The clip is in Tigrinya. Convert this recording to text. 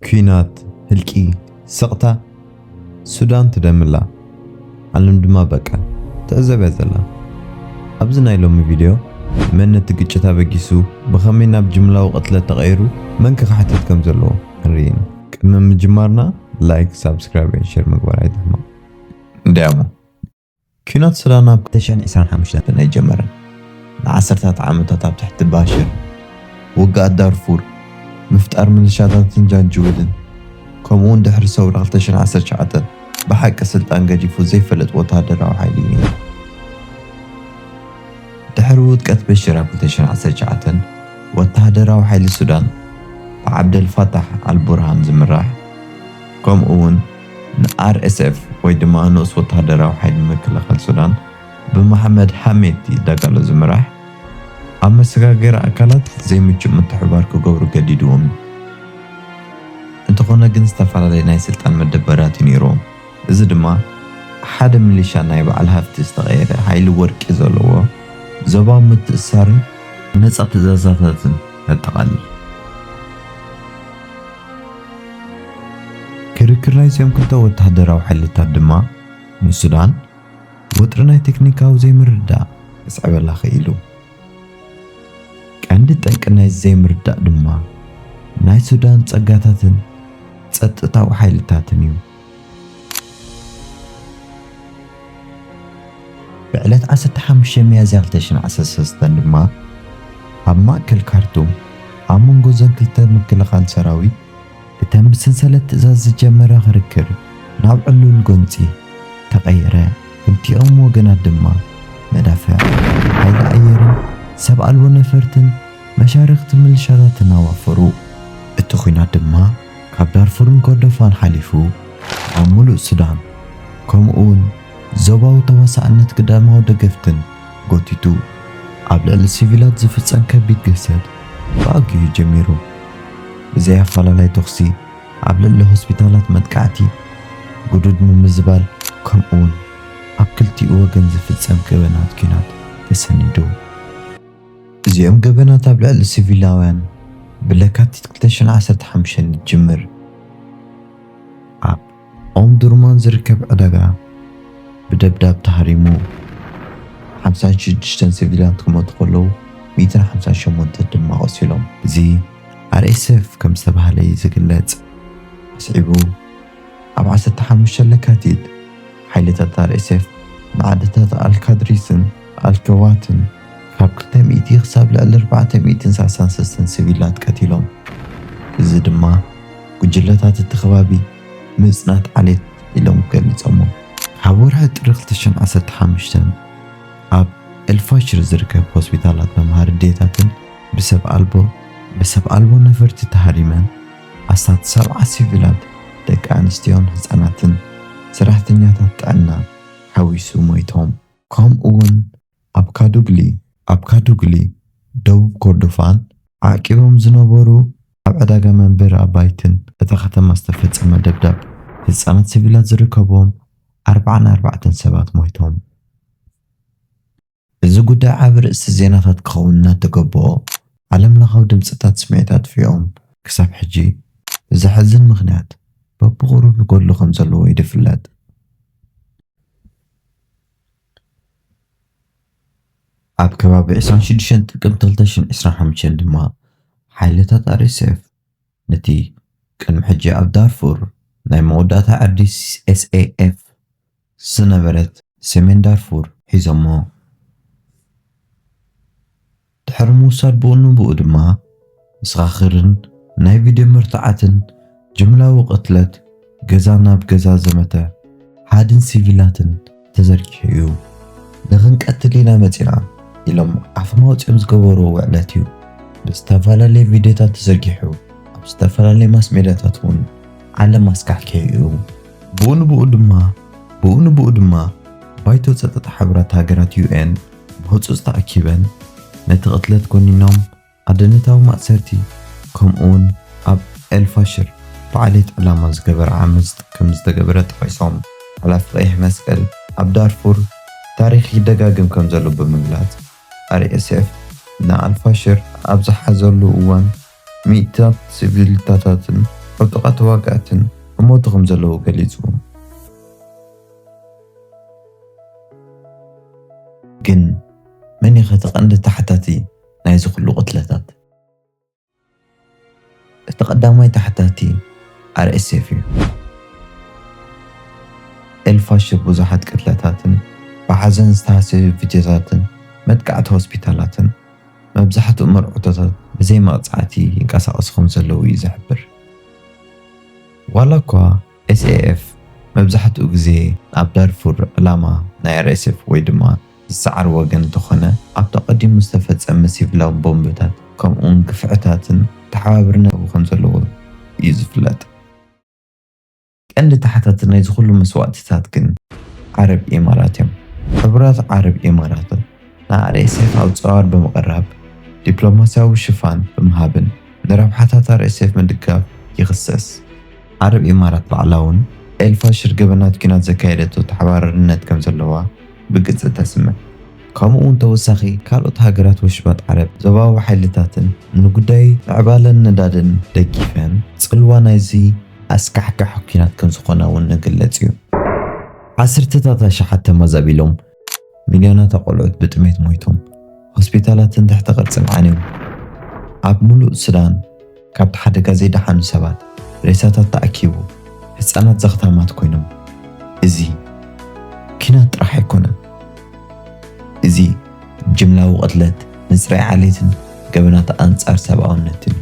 ኲናት፣ ህልቂ፣ ስቕታ፣ ሱዳን ትደምላ፣ ዓለም ድማ በቃ ትዕዘብ እያ ዘላ። ኣብዚ ናይ ሎሚ ቪድዮ መን ነቲ ግጭት ኣበጊሱ፣ ብኸመይ ናብ ጅምላዊ ቅትለት ተቐይሩ፣ መን ከ ክሓትት ከም ዘለዎ ክንርኢ ኢና። ቅድሚ ምጅማርና ላይክ፣ ሳብስክራይብ፣ ሼር ምግባር ኣይትሕመቕ። እንዲያሞ ኲናት ሱዳን ኣብ ክልተ ሽሕን ዕስራን ሓሙሽተን ኣይጀመረን። ንዓሰርታት ዓመታት ኣብ ትሕቲ ባሽር፣ ውግኣት ዳርፉር፣ ምፍጣር ምልሻታትን ጃንጁዊድን፣ ከምኡውን ድሕሪ ሰውራ ክልተ ሽሕን ዓሰርተ ትሽዓተን ብሓቂ ስልጣን ገዲፉ ዘይፈለጥ ወተሃደራዊ ሓይሊ እዩ ነይሩ። ድሕሪ ውድቀት በሽር ኣብ ክልተ ሽሕን ዓሰርተ ትሽዓተን፣ ወተሃደራዊ ሓይሊ ሱዳን ብዓብደል ፋታሕ ኣል ቡርሃን ዝምራሕ፣ ከምኡ እውን ን-ኣር ኤስ ኤፍ ወይ ድማ ንኡስ ወተሃደራዊ ሓይሊ ምክልኻል ሱዳን ብመሓመድ ሓሜቲ ዳጋሎ ዝምራሕ፣ ኣብ መሰጋገሪ ኣካላት ዘይምቹእ ምትሕብባር ክገብሩ ገዲድዎም እዩ። እንተኾነ ግን ዝተፈላለየ ናይ ስልጣን መደበራት እዩ ነይርዎም። እዚ ድማ ሓደ ሚሊሻ ናይ በዓል ሃፍቲ ዝተቐየረ ሓይሊ ወርቂ ዘለዎ ዞባዊ ምትእስሳርን ነጻ ትእዛዛታትን የጠቓልል። ክርክር ናይዚኦም ክልተ ወተሃደራዊ ሓይልታት ድማ ንሱዳን ወጥሪ ናይ ቴክኒካዊ ዘይምርድዳእ ከስዕበላ ክኢሉ። ቀንዲ ጠንቂ ናይዚ ዘይምርድዳእ ድማ ናይ ሱዳን ጸጋታትን ጸጥታዊ ሓይልታትን እዩ። ብዕለት ዓሰርተ ሓሙሽተ ሚያዝያ ክልተ ሽሕን ዓሰርተ ሰለስተን ድማ ኣብ ማእከል ካርቱም ኣብ መንጎ እዘን ክልተ ምክልኻል ሰራዊት እተን ብሰንሰለት ትእዛዝ ዝጀመረ ክርክር ናብ ዕሉል ጎንጺ ተቐየረ። ክልቲኦም ወገናት ድማ መዳፍዕ፣ ሓይሊ ኣየርን ሰብ ኣልቦ ነፈርትን መሻርኽቲ ምልሻታትን ኣዋፈሩ። እቲ ኲናት ድማ ካብ ዳርፉርን ኮርዶፋን ሓሊፉ ኣብ ምሉእ ሱዳን፣ ከምኡውን ዞባዊ ተዋሳእነት ግዳማዊ ደገፍትን ጎቲቱ ኣብ ልዕሊ ሲቪላት ዝፍጸም ከቢድ ግህሰት ብኣግኡ ጀሚሩ። ብዘይ ኣፈላላይ ተኹሲ ኣብ ልዕሊ ሆስፒታላት መጥቃዕቲ፣ ግዱድ ምምዝባል፣ ከምኡውን ኣብ ክልቲኡ ወገን ዝፍጸም ገበናት ኲናት ተሰኒዱ። እዚኦም ገበናት ኣብ ልዕሊ ሲቪላውያን ብለካቲት ክልተ ሽሕን ዓሰርተ ሓሙሽተን ይጅምር። ኣብ ኦምዱርማን ዝርከብ ዕዳጋ ብደብዳብ ተሃሪሙ፣ ሓምሳን ሽዱሽተን ሲቪላት ክሞቱ ከለዉ፣ ሚእትን ሓምሳን ሸሞንተን ድማ ቆሲሎም። እዚ ኣር ኤስ ኤፍ ከም ዝተባህለ እዩ ዝግለጽ። ኣስዒቡ፣ ኣብ ዓሰርተ ሓሙሽተ ለካቲት ሓይልታት ኣር ኤስ ኤፍ ንዓድታት ኣልካድሪስን ኣልከዋትን ካብ ክልተ ሚእቲ ክሳብ ልዕሊ ኣርባዕተ ሚእትን ሰላሳን ሰለስተን ሲቪላት ቀቲሎም። እዚ ድማ ጉጅለታት እቲ ከባቢ ምጽናት ዓሌት ኢሎም ገሊጾሞ። ካብ ወርሒ ጥሪ ክልተ ሽሕን ዓሰርተ ሓሙሽተን ኣብ ኤልፋሽር ዝርከብ ሆስፒታላት መምሃሪ ዴታትን ብሰብ ኣልቦ ብሰብ ኣልቦ ነፈርቲ ተሃሪመን ኣስታት ሰብዓ ሲቪላት ደቂ ኣንስትዮን ህጻናትን ሰራሕተኛታት ጥዕና ሓዊሱ ሞይቶም። ከምኡ እውን ኣብ ካዱግሊ ኣብ ካዱግሊ ደቡብ ኮርዶፋን ዓቂቦም ዝነበሩ ኣብ ዕዳጋ መንበሪ ኣባይትን እታ ከተማ ዝተፈጸመ ደብዳብ ህጻናት ሲቪላት ዝርከብዎም ኣርባዓን ኣርባዕተን ሰባት ሞይቶም። እዚ ጉዳይ ዓቢ ርእሲ ዜናታት ክኸውን እናተገብኦ፣ ዓለምለኻዊ ድምጽታት ስምዒት ኣጥፊኦም ክሳብ ሕጂ ብዘሕዝን ምኽንያት በብቑሩብ ይጎድሉ ከም ዘለዉ እዩ ዝፍለጥ። ኣብ ከባቢ ዕስራን ሽዱሽተን ጥቅምቲ ክልተ ሽሕን ዕስራን ሓሙሽተን ድማ ሓይልታት ኣር ኤስ ኤፍ ነቲ ቅድሚ ሕጂ ኣብ ዳርፉር ናይ መወዳእታ ዕርዲ ኤስ ኤ ኤፍ ዝነበረት ሰሜን ዳርፉር ሒዞሞ። ድሕሪ ምውሳድ ብኡ ንብኡ ድማ መሰኻኽርን ናይ ቪድዮ መርትዓትን ጅምላዊ ቅትለት፣ ገዛ ናብ ገዛ ዘመተ ሃድን ሲቪላትን ተዘርጊሑ እዩ። ንኽንቀትል ኢና መጺና ኢሎም ኣፎም ኣውጺኦም ዝገበርዎ ውዕለት እዩ ብዝተፈላለየ ቪድዮታት ተዘርጊሑ ኣብ ዝተፈላለየ ማስ ሜድያታት እውን ዓለም ኣስካሕኪሑ እዩ። ብኡ ንብኡ ድማ ብኡ ንብኡ ድማ ባይቶ ጸጥታ ሕቡራት ሃገራት ዩ ኤን ብህጹጽ ተኣኪበን ነቲ ቅትለት ኮኒኖም ኣደነታዊ ማእሰርቲ ከምኡውን ኣብ ኤልፋሽር ብዓሌት ዕላማ ዝገበረ ዓመጽ ከም ዝተገበረ ጠቒሶም። ሓላፊ ቀይሕ መስቀል ኣብ ዳርፉር ታሪኽ ይደጋገም ከም ዘሎ ብምግላጽ ኣር ኤስ ኤፍ ንኣልፋሽር ኣብ ዝሓዘሉ እዋን ሚእታት ሲቪልታታትን ኣብ ጥቓ ተዋጋእትን ክሞቱ ከም ዘለዉ ገሊጹ። ግን መን እዩ እቲ ቀንዲ ተሓታቲ ናይዚ ኩሉ ቅትለታት? እቲ ቀዳማይ ተሓታቲ ኣር ኤስ ኤፍ እዩ። ኤልፋሽር ብዙሓት ቅትለታትን ብሓዘን ዝተሃሰዩ ቪድዮታትን መጥቃዕቲ ሆስፒታላትን መብዛሕትኡ መርዑቶታት ብዘይ መቕጻዕቲ ይንቀሳቐሱ ከም ዘለዉ እዩ ዝሕብር። ዋላ እኳ ኤስ ኤ ኤፍ መብዛሕትኡ ግዜ ኣብ ዳርፉር ዕላማ ናይ ኣር ኤስ ኤፍ ወይ ድማ ዝሰዓር ወገን እንተኾነ፣ ኣብቲ ቀዲሙ ዝተፈጸመ ሲቪላዊ ቦምብታት ከምኡውን ግፍዕታትን ተሓባብርነት ከም ዘለዎ እዩ ዝፍለጥ። ቀንዲ ተሓታቲ ናይዚ ኩሉ መስዋእትታት ግን ዓረብ ኢማራት እዮም። ሕቡራት ዓረብ ኢማራት ንኣር ኤስ ኤፍ ኣብ ጸዋር ብምቕራብ ዲፕሎማስያዊ ሽፋን ብምሃብን ንረብሓታት ኣር ኤስ ኤፍ ምድጋፍ ይኽሰስ። ዓረብ ኢማራት ባዕላ እውን ኤልፋሽር ገበናት ኲናት ዘካየደቶ ተሓባራርነት ከም ዘለዋ ብግልጺ ተስምዕ። ከምኡ እውን ተወሳኺ ካልኦት ሃገራት ውሽባት ዓረብ ዞባዊ ሓይልታትን ንጉዳይ ምዕባለን ነዳድን ደጊፈን ጽልዋ ናይዚ ኣስካሕካሒ ኲናት ከም ዝኾና እውን ንግለጽ እዩ። ዓሰርተታት ኣሽሓት ተመዛቢሎም፣ ሚልዮናት ኣቆልዑት ብጥሜት ሞይቶም፣ ሆስፒታላትን ትሕቲ ቅርጽን ዓንዮም። ኣብ ምሉእ ሱዳን ካብቲ ሓደጋ ዘይደሓኑ ሰባት ሬሳታት ተኣኪቡ፣ ህጻናት ዘኽታማት ኮይኖም። እዚ ኲናት ጥራሕ ኣይኮነን። እዚ ጅምላዊ ቅትለት፣ ምጽራይ ዓሌትን ገበናት ኣንጻር ሰብኣውነትን